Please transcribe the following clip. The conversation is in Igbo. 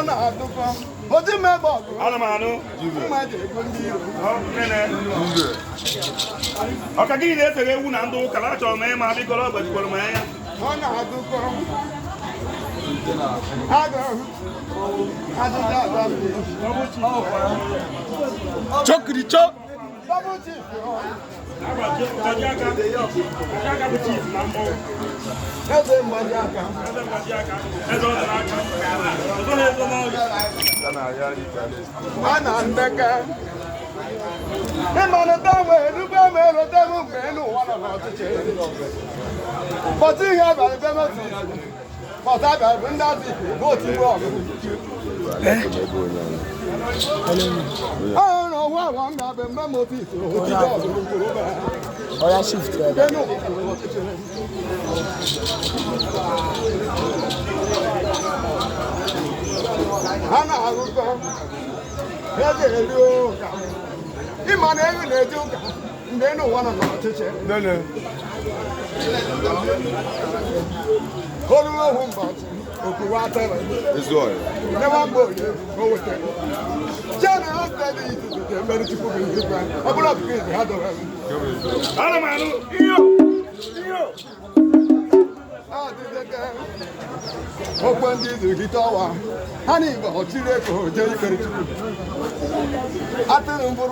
Ọ na-adụkọ oji mmebe ọgụ. Ana m anụ. Mma eji ego ndị iro. Ọ, nene. Ọka gịnị na-esere ewu na ndị ụka na achọrọ m ịma bikọrọ ọ gbajikwara m anya. Ọ na-adụkọ agụ ajụjụ aza mmiri. Chokiri cho. Double chief ọ. Mgbaji aka. Mgbaji aka bụ chief na mmọnwụ. Eze mgbaji aka. Eze mgbaji aka. Eze ọ dara aka. Ọzọ na-ezo n'ọrịa. A na ndeke ịmalite wee rube m erote m mgbe elu ụwa nọ n'ọchịchị pọtụ ihe abalị be motu pọtụ abalị bụ ndị azụ bụ otu igwe ọgụ ọrụ ọhụụ ahụ m ga-abịa mgbe motu ite otigbe ọgụ kwuru be Oya shift ebe. elu ụwa nọ n'ọchịchị. Ha na-arụkọ eze eri ụka ịma na ewu na-eje ụka mgbe elu ụwa nọ n'ọchịchị olulu ohu mbọchị okuwe atịrị nyewa mgbe oye o wetara chena ha steady izizi ga-emeri Chukwu bụ ihe ikwe ọ bụrụ ọbụkọ izi ha dọrọ. Ana m anụ. Iyo. Iyo. Adịdeke okwe ndị zurikite ọwa ha na igbe ọchịrị eko jee ikpere Chukwu atịrị mbụrụ.